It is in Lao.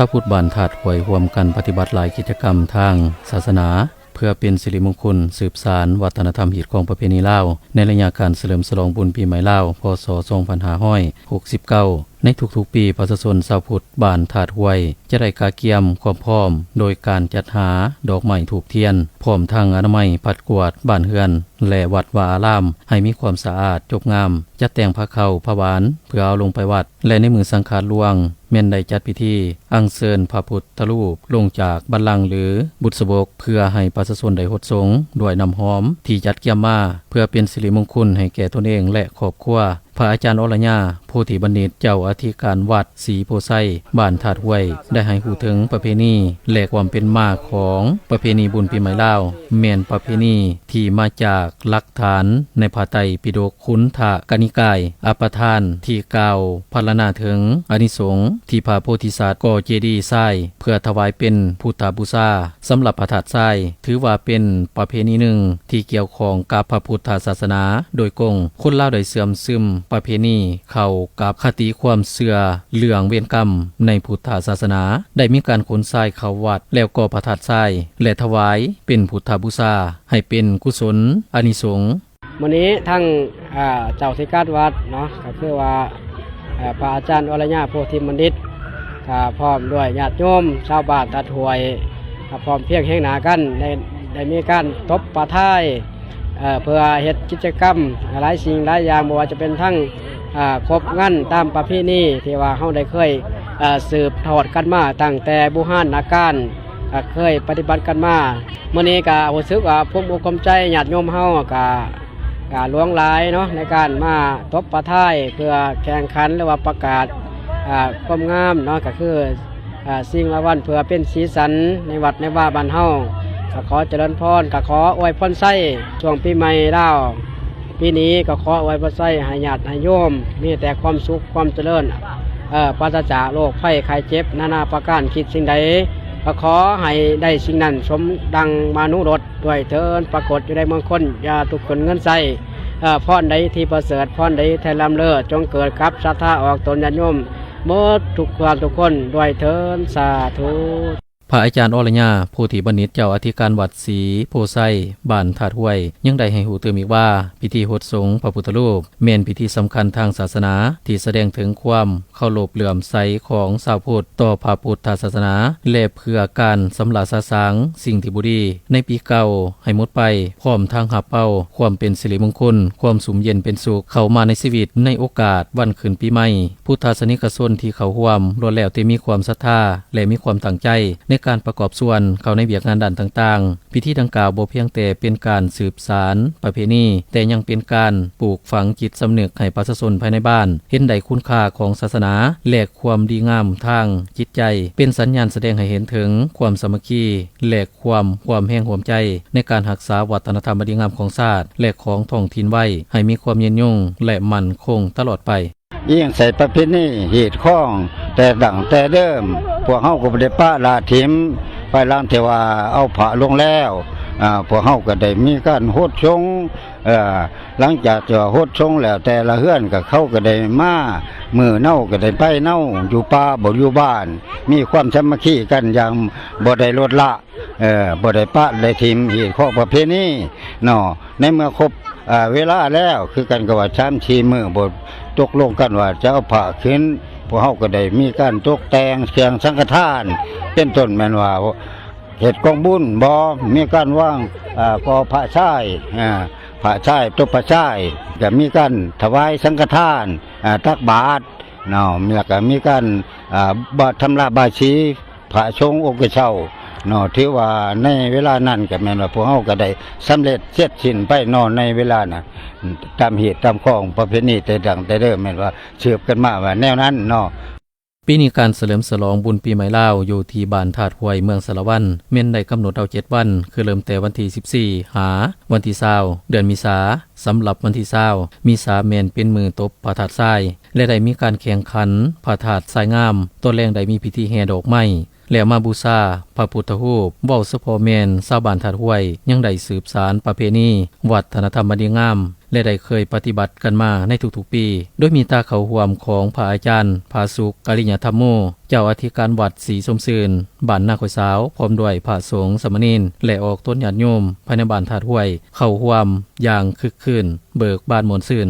ຊາວພຸດບ້ານທາດຫ້ວຍຮ່ວມກັນປະຕິບັດຫຼາຍກິດຈະກຳທາງສາສະໜາ ເພື່ອເປັນສິລິມົງຄຸນ ສືບສານວັດທະນະທຳຮີດຄອງປະເພນີລາວ ໃນໄລຍະການສະເຫຼີມສະຫຼອງບຸນປີໃໝ່ລາວ ພ.ສ. ສອງພັນຫ້າຮ້ອຍຫົກສິບເກົ້າ. ໃນທຸກໆປີ ປະຊາຊົນຊາວພຸດບ້ານທາດຫ້ວຍ ຈະໄດ້ກະກຽມຄວາມພ້ອມ ໂດຍການຈັດຫາດອກໄມ້ທູບທຽນ ພ້ອມທັງອະນາໄມປັດກວາດບ້ານເຮືອນ ແລະ ວັດວາອາລາມ ໃຫ້ມີຄວາມສະອາດຈົບງາມ, ຈັດແຕ່ງພາເຂົ້າພາຫວານ ເພື່ອເອົາລົງໄປວັດ ແລະ ໃນມື້ສັງຂານຫຼວງ ແມ່ນໄດ້ຈັດພິທີອັນເຊີນພະພຸດທະຮູບລົງຈາກບັນລັງ ຫຼື ບຸດສະບົກ ເພື່ອໃຫ້ປະຊາຊົນໄດ້ຫົດສົງດ້ວຍນ້ຳຫອມທີ່ຈັດກຽມມາ ເພື່ອເປັນສິລິມົງຄຸນໃຫ້ແກ່ຕົນເອງ ແລະ ຄອບຄົວ. ພະອາຈານ ອລະຍາ ໂພທິບັນດິດ ເຈົ້າອະທິການວັດສີໂພໄຊ ບ້ານທາດຫ້ວຍ ໄດ້ໃຫ້ຮູ້ເຖິງປະເພນີ ແລະ ຄວາມເປັນມາຂອງປະເພນີບຸນປີໃໝ່ລາວ ແມ່ນປະເພນີທີ່ມາຈາກຫຼັກຖານໃນພະໄຕປິດົກ ຄຸນທະກະນິກາຍ ອັບປະທານ ທີ່ກ່າວພັນລະນາເຖິງອານິສົງທີ່ພະໂພທິສັດກໍ່ເຈດີຊາຍ ເພື່ອຖວາຍເປັນພຸດທະບູຊາ. ສຳລັບພະທາດຊາຍ ຖືວ່າເປັນປະເພນີໜຶ່ງທີ່ກ່ຽວຂ້ອງກັບພະພຸດທະສາສະໜາໂດຍກົງ. ຄົນລາວໄດ້ເຊື່ອມຊຶມປະເພນີເຂົ້າກັບຄະຕິຄວາມເຊື່ອເລື່ອງເວນກຳໃນພຸດທະສາສະໜາ, ໄດ້ມີການຂົນຊາຍເຂົ້າວັດ ແລ້ວກໍ່ພະທາດຊາຍ ແລະ ຖວາຍເປັນພຸດທະບູຊາ ໃຫ້ເປັນກຸສົນອານິສົງ. ມື້ນີ້ທັງ ເຈົ້າອາທິການວັດເນາະ ກໍຄືວ່າ ເອີ່ ພະອາຈານ ວະລະຍາ ໂພທິບັນດິດ ກໍພ້ອມດ້ວຍຍາດໂຍມຊາວບ້ານທາດຫ້ວຍ ກໍພ້ອມພຽງແຮງໜ້າກັນ ໄດ້ ໄດ້ມີການຕົບປະທາຍ ເອີ່ ເພື່ອເຮັດກິດຈະກຳຫຼາຍສິ່ງຫຼາຍຢ່າງ ບໍ່ວ່າຈະເປັນທັງ ເອີ່ ຄົບງັນຕາມປະເພນີທີ່ວ່າເຮົາໄດ້ເຄີຍ ເອີ່ ສືບທອດກັນມາຕັ້ງແຕ່ບູຮານນະການ ກໍເຄີຍປະຕິບັດກັນມາ. ມື້ນີ້ກໍຮູ້ສຶກວ່າພູມອົກພູມໃຈ ຍາດໂຍມເຮົາກໍ ກໍຫຼວງຫຼາຍເນາະ ໃນການມາຕົບປະທາຍເພື່ອແຂ່ງຂັນ ຫຼືວ່າປະກາດ ອ່າ ຄວາມງາມເນາະ ກໍຄື ອ່າ ຊິງລາງວັນເພື່ອເປັນສີສັນໃນວັດໃນວາບ້ານເຮົາ. ກໍຂໍຈະເລີນພອນ ກໍຂໍອວຍພອນໄຊຊ່ວງປີໃໝ່ລາວ ປີນີ້ກໍຂໍອວຍພອນໄຊໃຫ້ຍາດໃຫ້ໂຍມມີແຕ່ຄວາມສຸກຄວາມຈະເລີນ ເອີ່ ປາສະຈາກໂລກໄພໄຂ້ເຈັບນານາປະການ ຄິດສິ່ງໃດກໍຂໍໃຫ້ໄດ້ສິ່ງນັ້ນ ສົມດັ່ງມະນຸລົດ ດ້ວຍເທີ້ນ ປາກົດຢູ່ໃນເມືອງຄົນ ຢ່າທຸກຄົນເງິນໃຊ້. ເອີ ພອນໃດທີ່ປະເສີດ ພອນໃດທີ່ລ້ຳເລີ ຈົ່ງເກີດກັບສັດທາອອກຕົນຍາດໂຍມໝົດທຸກທ່ານທຸກຄົນດ້ວຍເທີ້ນ ສາທຸ. ພະອາຈານ ອລະຍາ ໂພທິບັນດິດ ເຈົ້າອະທິການວັດສີໂພໄຊ ບ້ານທາດຫ້ວຍ ຍັງໄດ້ໃຫ້ຮູ້ຕື່ມອີກວ່າ ພິທີຫົດສົງພະພຸດທະຮູບ ແມ່ນພິທີສຳຄັນທາງສາສະໜາ ທີ່ສະແດງເຖິງຄວາມ ເຄົາລົບເຫຼື້ອມໃສຂອງຊາວພຸດຕໍ່ພະພຸດທະສາສະໜາ ແລະ ເພື່ອການຊຳລະສະສາງສິ່ງທີ່ບໍ່ດີໃນປີເກົ່າໃຫ້ໝົດໄປ, ພ້ອມທັງຮັບເອົາຄວາມເປັນສິລິມົງຄຸນ, ຄວາມສຸມເຢັນເປັນສຸກເຂົ້າມາໃນຊີວິດໃນໂອກາດວັນຂຶ້ນປີໃໝ່. ພຸດທະສາສະນິກະຊົນທີ່ເຂົ້າຮ່ວມລ້ວນແລ້ວແຕ່ມີຄວາມສັດທາ ແລະ ມີຄວາມຕັ້ງໃຈໃນການປະກອບສ່ວນເຂົ້າໃນວຽກງານດ້ານຕ່າງໆ. ພິທີດັ່ງກ່າວບໍ່ພຽງແຕ່ເປັນການສືບສານປະເພນີ, ແຕ່ຍັງເປັນການປູກຝັງຈິດສຳນຶກໃຫ້ປະຊາຊົນພາຍໃນບ້ານເຫັນໄດ້ຄຸນຄ່າຂອງສາສະໜາ ແລະ ຄວາມດີງາມທາງຈິດໃຈ, ເປັນສັນຍານສະແດງໃຫ້ເຫັນເຖິງຄວາມສາມັກຄີ ແລະ ຄວາມຮ່ວມແຮງຮ່ວມໃຈໃນການຮັກສາວັດທະນະທຳອັນດີງາມຂອງຊາດ ແລະ ຂອງທ້ອງຖິ່ນໄວ້ ໃຫ້ມີຄວາມຍືນຍົງ ແລະ ໝັ້ນຄົງຕະຫຼອດໄປ. ອີງໃສ່ປະເພນີຮີດຄອງແຕ່ດັ້ງແຕ່ເດີມ, ພວກເຮົາກໍບໍ່ໄດ້ປະລະຖິ້ມ. ພາຍຫຼັງທີ່ວ່າເອົາພະລົງແລ້ວ, ອາ, ພວກເຮົາກໍໄດ້ມີການຫົດສົງ, ເອີ, ຫຼັງຈາກທີ່ວ່າຫົດສົງແລ້ວ, ແຕ່ລະເຮືອນກໍ ເຂົາກໍໄດ້ມາ, ມື້ເນົາກໍໄດ້ໄປເນົາ, ຢູ່ປ່າບໍ່ຢູ່ບ້ານ, ມີຄວາມສາມັກຄີກັນຢ່າງບໍ່ໄດ້ລົດລະ. ເອີ ບໍ່ໄດ້ປະໄດ້ຖິ້ມຮີດຄອງປະເພນີເນາະ. ໃນເມື່ອຄົບ ເອີ ເວລາແລ້ວ ຄືກັນກັບວ່າສາມສີ່ມື້ ບໍ່ຕົກລົງກັນວ່າຈະເອົາພະຂຶ້ນ, ພວກເຮົາກໍໄດ້ມີການຕົກແຕ່ງເຄື່ອງສັງຄະທານ ເປັນຕົ້ນແມ່ນວ່າເຮັດກອງບຸນບໍ, ມີການວາງ ເອີ ກໍ່ພະຊາຍ ເອີ ພະຊາຍ ຕົບພະຊາຍ, ກໍມີການຖວາຍສັງຄະທານ ເອີ ຕັກບາດເນາະ, ແລ້ວກໍມີການ ເອີ ບາດ ຊຳລະບາຍສີ ພະສົງອົງກະເຊົາເນາະ. ຖືວ່າໃນເວລານັ້ນກໍແມ່ນວ່າພວກເຮົາກໍໄດ້ສຳເລັດເສັດສິ້ນໄປເນາະ ໃນເວລານັ້ນ ຕາມຮີດຕາມຄອງປະເພນີແຕ່ດັ້ງແຕ່ເດີມ ແມ່ນວ່າສືບກັນມາວ່າແນວນັ້ນເນາະ. ປີນີ້ການສະເຫຼີມສະຫຼອງບຸນປີໃໝ່ລາວຢູ່ທີ່ບ້ານທາດຫ້ວຍ ເມືອງສາລະວັນ ແມ່ນໄດ້ກຳນົດເອົາເຈັດວັນ ຄືເລີ່ມແຕ່ວັນທີສິບສີ່ ຫາວັນທີຊາວ ເດືອນເມສາ. ສຳລັບວັນທີຊາວ ເມສາ ແມ່ນເປັນມື້ຕົບພະທາດຊາຍ ແລະ ໄດ້ມີການແຂ່ງຂັນພະທາດຊາຍງາມ, ຕອນແລງໄດ້ມີພິທີແຫ່ດອກໄມ້ ແລ້ວມາບູຊາພະພຸດທະຮູບ. ເວົ້າສະເພາະແມ່ນຊາວບ້ານທາດຫ້ວຍ ຍັງໄດ້ສືບສານປະເພນີ ວັດທະນະທຳອັນດີງາມ ແລະໄດ້ເຄີຍປະຕິບັດກັນມາໃນທຸກໆປີ ໂດຍມີຕາເຂົ້າຮ່ວມຂອງພະອາຈານ ພະສຸກ ກາລິຍະທຳໂມ ເຈົ້າອະທິການວັດສີຊົມຊື່ນ ບ້ານນາຂ້ອຍສາວ ພ້ອມດ້ວຍພະສົງສາມະເນນ ແລະອອກຕົນຍາດໂຍມພາຍໃນບ້ານທາດຫ້ວຍ ເຂົ້າຮ່ວມຢ່າງຄຶກຄື້ນ ເບີກບານມ່ວນຊື່ນ.